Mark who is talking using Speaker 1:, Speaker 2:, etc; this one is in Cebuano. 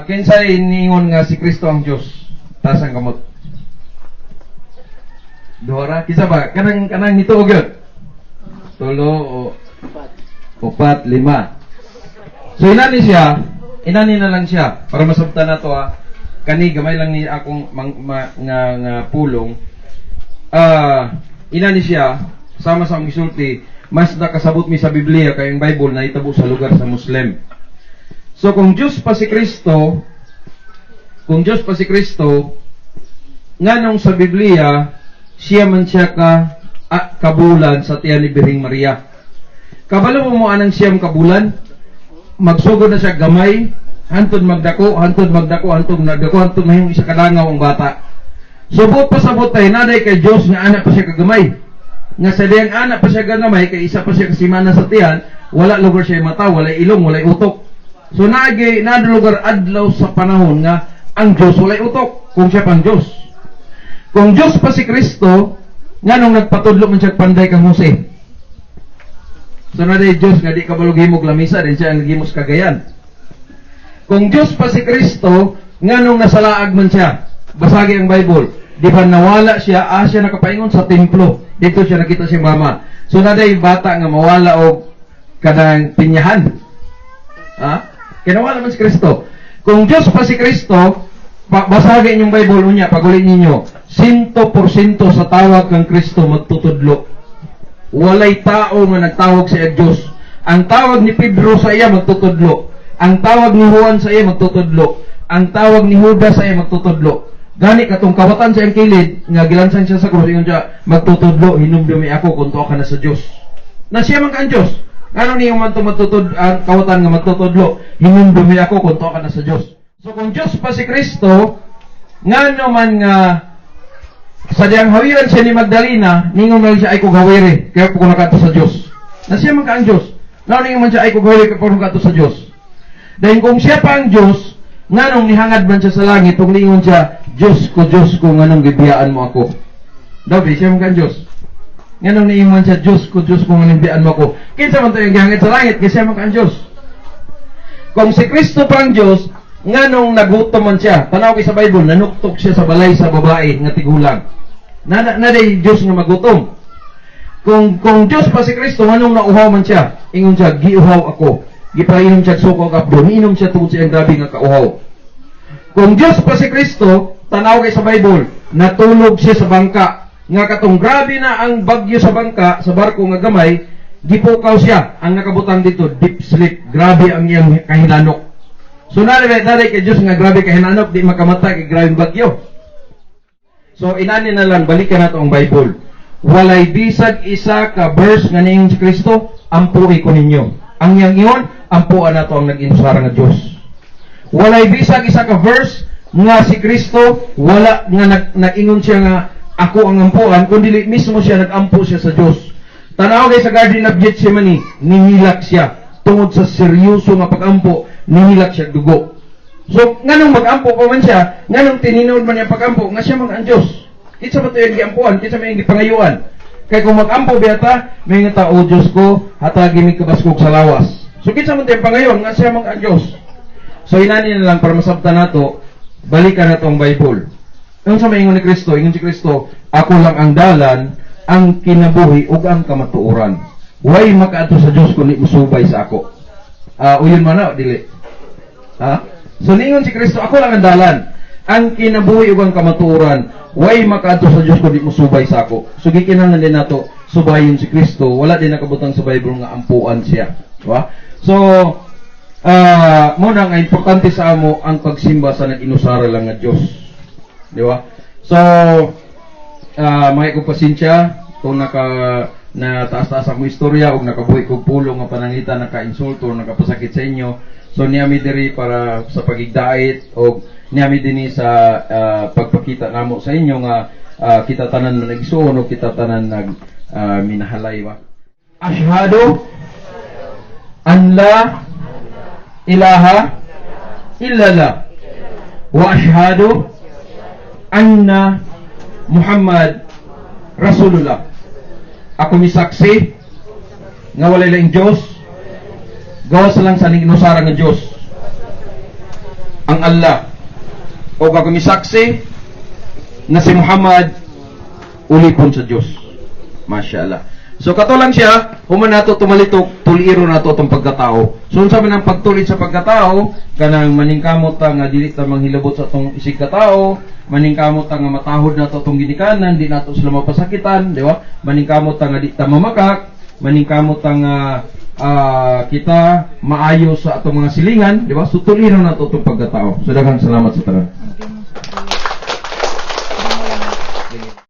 Speaker 1: Kinsay ningon nga si Kristo ang Dios? Taas ang kamot. Duha ra, kinsa ba? Kanang nito gyud. Tulo o upat, lima. So inani siya, inani na lang siya para masabtan nato ha. Kani gamay lang ni akong nga pulong. Inani siya sama sa akong gisulti, mas nakasabot mi sa Biblia kay ang Bible nahitabo sa lugar sa Muslim. So kung Diyos pa si Kristo, kung Diyos pa si Kristo, nganong sa Biblia siya man siya kabulan sa tiyan ni Birheng Maria? Kabalo mo mo anang 9 ka bulan? Magsugod na siya gamay, hantod magdako, hantod magdako, hantod magdako, hantod mahimong isa kadangaw ang bata. So buot pasabot tayo, naday kay Diyos nga anak pa siya kagamay. Nga sa diyang anak pa siya kagamay, kay isa pa siya kasimana sa tiyan, wala lugar siya mata, wala ilong, wala utok. So naagi na lugar adlaw sa panahon nga ang Diyos walay utok kung siya pang Diyos. Kung Diyos pa si Kristo, nganong nagpatudlo man siya panday kang Jose? So na Diyos nga di kabalo himog lamisa din siya ang naghimos kagayan. Kung Diyos pa si Kristo, nganong nasalaag man siya? Basagi ang Bible. Di ba nawala siya, siya nakapaingon sa templo. Dito siya nakita si mama. So naday bata nga mawala og kanang pinyahan. Ha? Kinawala man si Kristo. Kung Diyos pa si Kristo, basagi inyong Bible unya, paguli ninyo, 100% sa tawag kang Kristo magtutudlo. Walay tao nga nagtawag sa Diyos. Ang tawag ni Pedro sa iya magtutudlo. Ang tawag ni Juan sa iya magtutudlo. Ang tawag ni Judas sa iya magtutudlo. Gani katong kawatan sa iyang kilid nga gilansan siya sa krus, ingon siya, "Magtutudlo, hinumdumi ako kung tuwa ka na sa Dios." Na siya man ka ang Dios. Ano niyo man to magtutud ang kawatan nga magtutudlo, "Hinumdumi ako kung tuwa ka na sa Dios"? So kung Dios pa si Kristo, ngano man nga sa diyang hawiran siya ni Magdalena, ningon man siya, "Ay ko hawiri, kaya po ko nakato sa Dios"? Na siya man ka ang Dios. Na ningon man siya, "Ay ko hawiri, kaya po ko nakato sa Dios." Dahil kung siya pa ang Dios, nganong nihangad man siya sa langit, kung ningon siya, "Diyos ko, Diyos ko, nganong gibiyaan mo ako"? Daw, siya man ka ang Diyos. Nganong niingon man siya, "Diyos ko, Diyos ko, nganong gibiyaan mo ako"? Kinsa man to yung gihangad sa langit, kasi siya man ka ang Diyos. Kung si Kristo pa ang Diyos, nganong nagutom man siya? Tanaw kay sa Bible, nanuktok siya sa balay sa babae nga tigulang. Na Diyos nga magutom. Kung Diyos pa si Kristo, nganong nauhaw man siya? Ingon siya, "Giuhaw ako." Gipainom siya suko kapdo, niinom siya tungod sa iyang grabe nga kauhaw. Kung Diyos pa si Kristo, tanaw kay sa Bible, natulog siya sa bangka. Nga katong grabe na ang bagyo sa bangka, sa barko nga gamay, gipukaw siya. Ang nakabutang dito, deep sleep. Grabe ang iyang kahinanok. So nari kay Diyos nga grabe kahinanok, di makamata kay grabe bagyo. So inani na lang, balikan nato ang Bible. Walay bisag isa ka verse nga niingon si Kristo, "Ampui ko ninyo." Ang iyang ingon, "Ampuan nato ang nag-inusara nga Dios." Walay bisag isa ka verse nga si Kristo wala nga nag-ingon siya nga "Ako ang ampuan," kundi mismo siya nag-ampo siya sa Dios. Tanaw kay sa Garden of Gethsemane, nihilak siya tungod sa seryoso nga pag-ampo, nihilak siya dugo. So, nganong mag-ampo pa man siya, nganong tininood man niya pag-ampo, nga siya man ang Diyos? Kinsa ba ito yung giampuan? Kinsa man yung gipangayuan? Kay kung mag-ampo biyata, may nga "O Diyos ko, hatagi mi kabaskog sa lawas." So, kinsa man ito yung pangayon, nga siya man ang Diyos? So, inani na lang para masabtan nato, balikan nato ang Bible. Yung sa maingon ni Kristo, ingon si Kristo, "Ako lang ang dalan, ang kinabuhi, ug ang kamatuoran. Way makaadto sa Diyos kundi musubay sa ako." Uyon man na, dili? Ha? So ningon si Kristo, "Ako lang ang dalan, ang kinabuhi ug ang kamatuoran. Way makaadto sa Dios kundi musubay sa ako." So gikinahanglan din nato subayon si Kristo. Wala din nakabutang sa Bible nga ampuan siya. Diba? So mo na nga importante sa amo ang pagsimba sa nag-inusara lang nga Dios. Di ba? So mga kong pasensya kung naka na taas-taas akong istorya ug nakabuhi kog pulong nga pananglitan naka-insulto, nakapasakit sa inyo. So niami diri para sa pagigdait og niami dinhi sa pagpakita namo sa inyo nga kita tanan na nagsuon o kita tanan nag minahalay ba. Ashhadu an la ilaha illallah wa ashhadu anna Muhammad Rasulullah. Ako misaksi nga walay laing Diyos gawas lang sa ning inusara nga Diyos. Ang ang Allah. O ako misaksi na si Muhammad ulipon sa Diyos. Masya. So kato lang siya, human nato tumalitok, tuliro nato itong pagkatao. So unsa man ang pagtulid sa pagkatao, kanang maningkamot ta nga dili ta manghilabot sa atong isig katao, maningkamot ta nga matahod nato atong ginikanan, di nato sila mapasakitan, di ba? Maningkamot ta nga di ta mamakak, maningkamot ta nga kita maayo sa atong mga silingan, di ba? So tuliro nato itong pagkatao. So daghang salamat sa tanan.